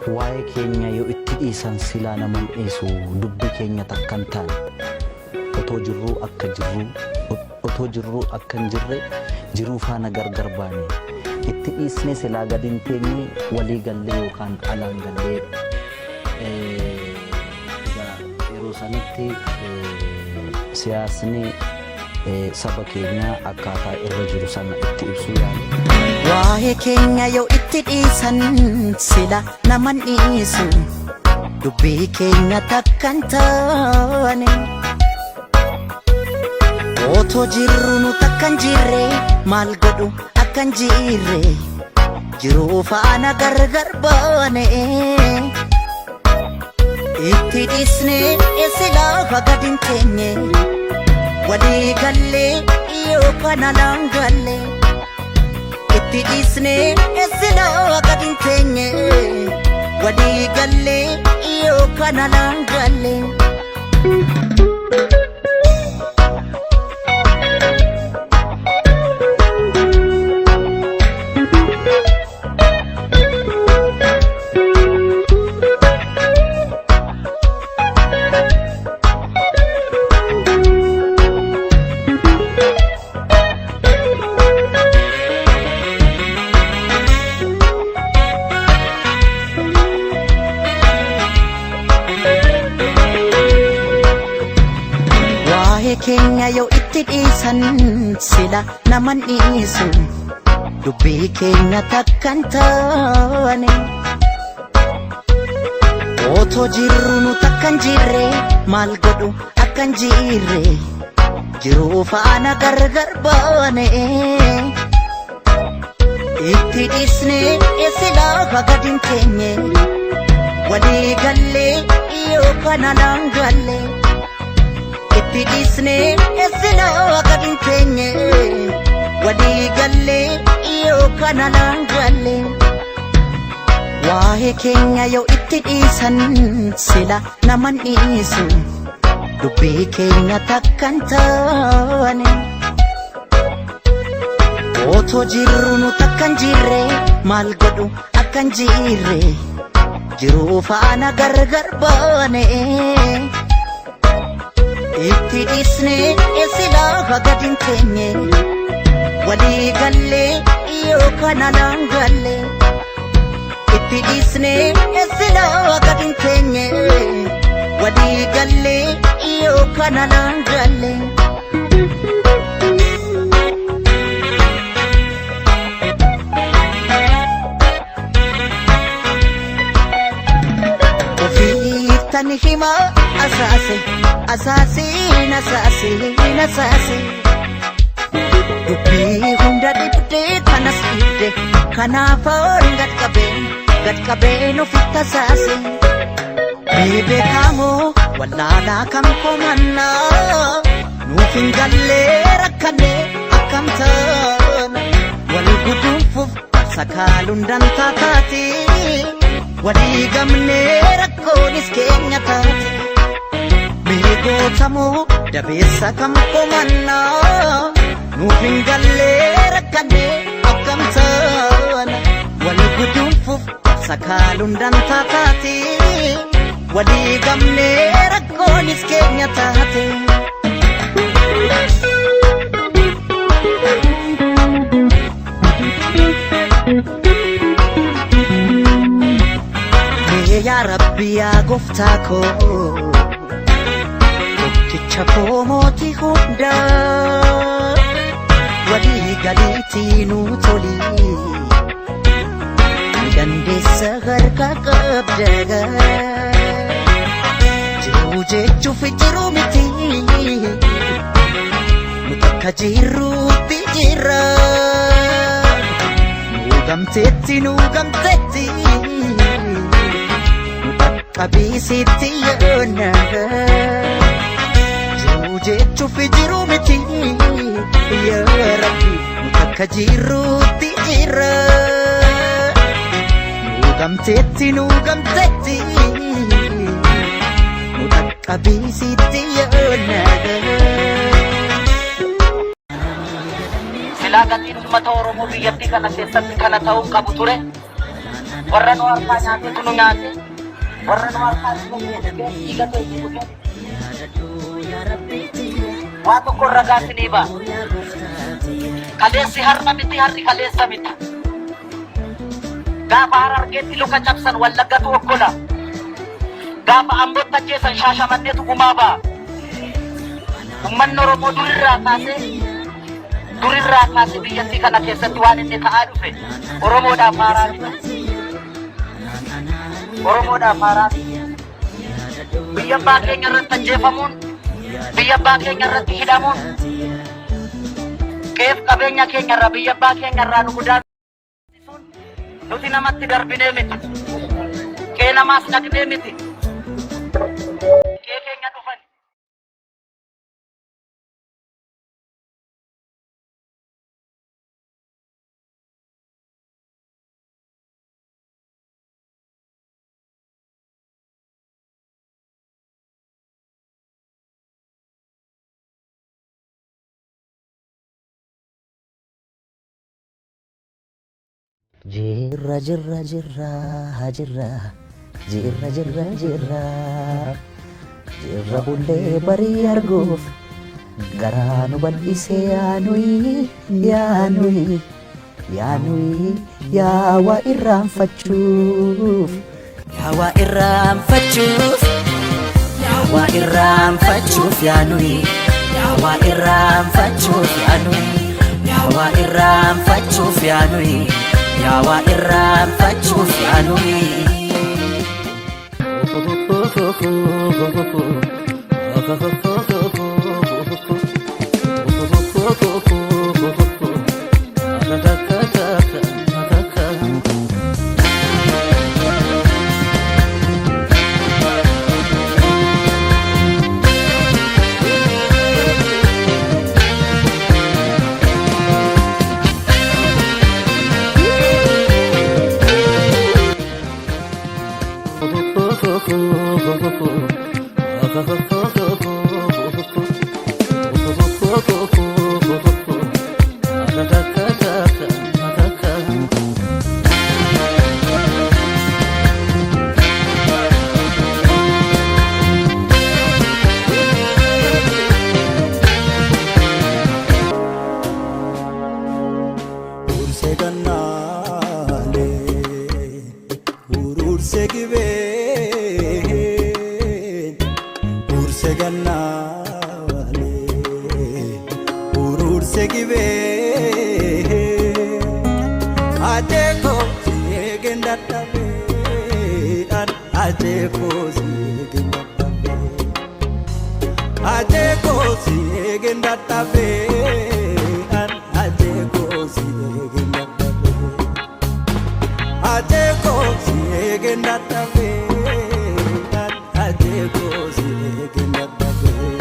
Waa'ee keenya yoo itti dhiisan silaa naman dhiisu dubbi keenya takka hin taane. Otoo jirruu akka jirruu otoo jirruu akka hin jirre jiruu faana gargar baane. Itti dhiisnee silaa gad hin teenye walii gallee yookaan alaan gallee. Egaa yeroo sanitti siyaasni saba keenyaa akkaataa irra jiru sana itti ibsuu yaale. Waa'ee keenya yoo itti dhiisan sila naman dhiisu dubbii keenya takka hin taane. Otoo jirru nu takka hin jirre maal godhu akka hin jirre jiruu faana gargar baane. Itti dhiisnee silaa gad hin teenye walii gallee yookaan alaan galle. Itti dhiisnee silaa gad hin teenye walii gallee yookaan alaan galle. Waa'ee keenya yoo itti dhiisan sila naman dhiisu dubbii keenya takka hin taane. Otoo jirru nu takka hin jirre maal godhu akka hin jirre jiruu faana gargar baane. Itti dhiisnee silaa gad hin teenye walii gallee yookaan alaan galle. Itti dhiisnee silaa gad hin teenye walii gallee yookaan alaan galle. Waa'ee keenya yoo itti dhiisan sila naman dhiisu dubbii keenya takka hin taane. Otoo jirru nu takka hin jirre maal godhu akka hin jirre jiruu faana gargar baane. Itti dhiisnee silaa gad hin teenye walii gallee yookaan alaan galle. Itti dhiisnee silaa gad hin teenye walii gallee yookaan alaan galle. Ofiittan himaa asaase asaasiin asaasiin asaase. Dubbii hunda dhibdee kanas dhibde kanaafan gad qabeen gad qabeen ofitti asaase. Bebeekaamoo wallaalaa kam komannaa nuuf hin gallee rakkannee akkam taana wal guduunfuuf sakaaluun dantaa taate walii gamnee rakkoonis keenya taate. Beekootamoo dabeessa kam komannaa nuuf hin gallee rakkannee akkam taana wal guduunfuuf sakaaluun dantaa taate walii gamnee rakkoonis keenya taate. Mee yaa Rabbi yaa gooftaa koo tokkicha koo mootii hundaa walii galiitii nuu toli ni dandeessa harka qabda jiruu jechuuf jiruu miti nu takka jirruutti jirra nuu gamteetti nuu gamteetti nu qaqqabiisitti yoona jiruu jechuuf jiruu miti yaa Rabbi nu takka jirruutti jirra nuu gamteetti nuu gamteetti nu qaqqabiisitti yoona. Silaa gatiin uummata Oromoo biyyattii kana keessatti kana ta'uu qabu ture. Warra nu harkaa nyaatetu nu nyaate. Warra nu harkaa dhiiga keenya dhugee dhiiga keenya dhugee. Waa tokko ragaa isinii ba'a. Kaleessi har'a miti, har'i kaleessa miti. Gaafa Harargeetti luka cabsan Wallaggatu okkola. Gaafa Ambootti ajjeesan Shaashamanneetu gumaa ba'a. Uummanni Oromoo durirraa kaasee biyyattii kana keessatti waan inni ta'aa dhufe Oromoodhaaf haaraa miti. Oromoodhaaf haaraa miti. Biyya abbaa keenya irratti ajjeefamuun, biyya abbaa keenya irratti hidhamuun, qeef qabeenya keenya irraa, biyya abbaa keenya irraa nu godaansuun nuti namatti darbinee miti. Qee namaas dhaqnee miti. Qee keenya dhufan. Jirra, jirra, jirra, jirra, jirra, jirra, jirra, jirra, bullee barii arguuf garaa nu bal'isee. Yaanuyi, yaanuyi, yaanuyi, yaawaa irraanfachuuf, yaawaa irraanfachuuf, yaawaa irraanfachuuf, yaanuyi, yaawaa irraanfachuuf, yaanuyi, yaawaa irraanfachuuf, yaanuyi, yaawaa irraanfachuuf, yaanuyi. Urse gannaalee, ururse gibee, urse gannaalee, ururse gibee, ajeeko si eegen dadhabee, ajeeko si eegen dadhabee, ajeeko si eegen dadhabee, ajeeko si eegen dadhabee. Ajeeko si eegen dadhabee, ajeeko si eegen dadhabee.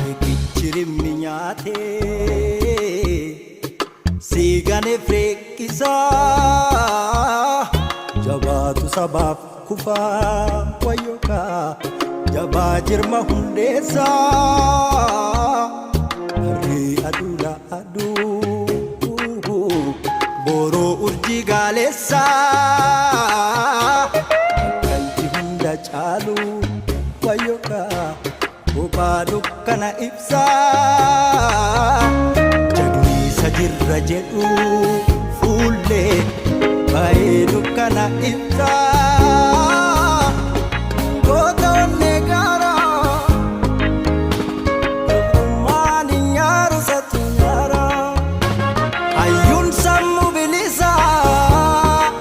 Riqichi rimmi nyaatee siigane freeqisaa, jabaatu sabaaf kufaa, wayyookaa jabaa jirma hundeessaa, barrii aduudha aduu, boroo urjii gaaleessaa, akkanti hunda caalu, wayyookaa bobaa dukkana ibsaa, jagniisa jirra jedhu fuullee baay'ee dukkana ibsaa. Goota onnee gaaraa, gabrummaan hin nyaaru, satu nyaara, hayyuun sammuu bilisaa,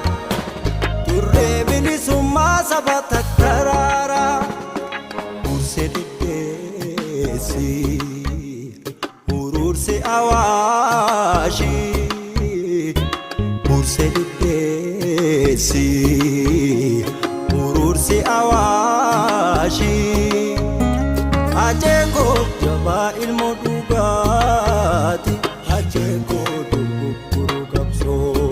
turree bilisummaa saba takkaraara, urse diddeessi, ururse awaashi, urse diddeessi, ururse awaashi, ajeeko jabaa ilmoo dhugaati, ajeeko dogoggoruu qabsoo,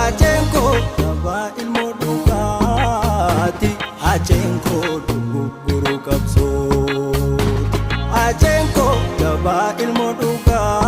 ajeeko jabaa ilmoo dhugaati, ajeeko dogoggoruu qabsoo. Jabaa ilmoo dhugaa.